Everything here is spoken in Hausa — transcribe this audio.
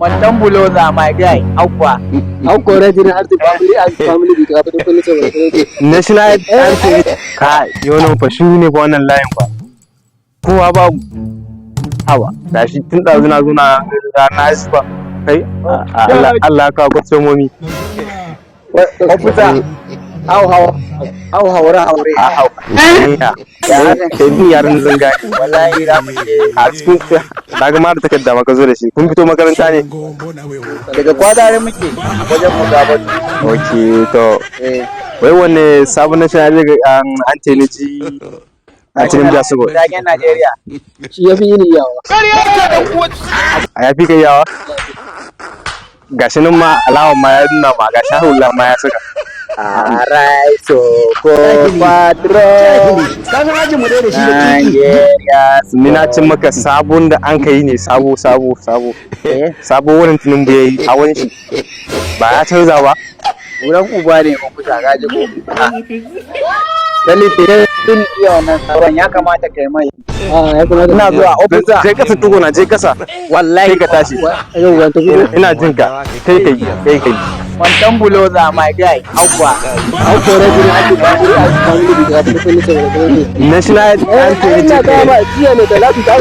Mantan buloza my guy. Awwa. How correct in har family and family bi ka fito kullum saboda National anthem. Ka yono fa shi ne fa wannan layin fa. Kowa babu. Hawa, gashi tun ɗazu na zo na na ba. Kai, Allah Allah ka kwastomomi. Officer. Au hau. Au haure haure. A hau. Kai bin yaran zan gane. Wallahi za mu je. A cikin na ga ma da takarda maka zo da shi. Kun fito makaranta ne? Daga kwadare muke wajen mu gabatu. Ok, to. Eh. Wai wanne sabon national anthem ne ji a cikin da su Taken Najeriya. Shi ya fi yin yawa. A yafi kai yawa. Gashi nan ma alawan ma ya nuna ma gashi hula ma ya saka. Alright, so ko patro. Ka san ajin mu ɗaya da shi da kiki. Nigeria. Ni na cin maka sabon da an kai ne, sabo sabo sabo. Eh, Sabo wurin Tinubu yayi hawan shi. Ba ya canza ba. Wurin uba ne officer, ka ji ko? Lalle tun iya wannan sabon ya kamata kai mai. A ya kamata. Ina zuwa, officer. Je kasa tukuna, je kasa. Wallahi. Kai ka tashi. Yau wanta gudu. Ina jin ka. Kai kai kai kai. Mantan buloza my guy. Awwa. How correct in har family and family bi ka fito kullum saboda National anthem ina ce ga kai. ma jiya ne da lafi ta.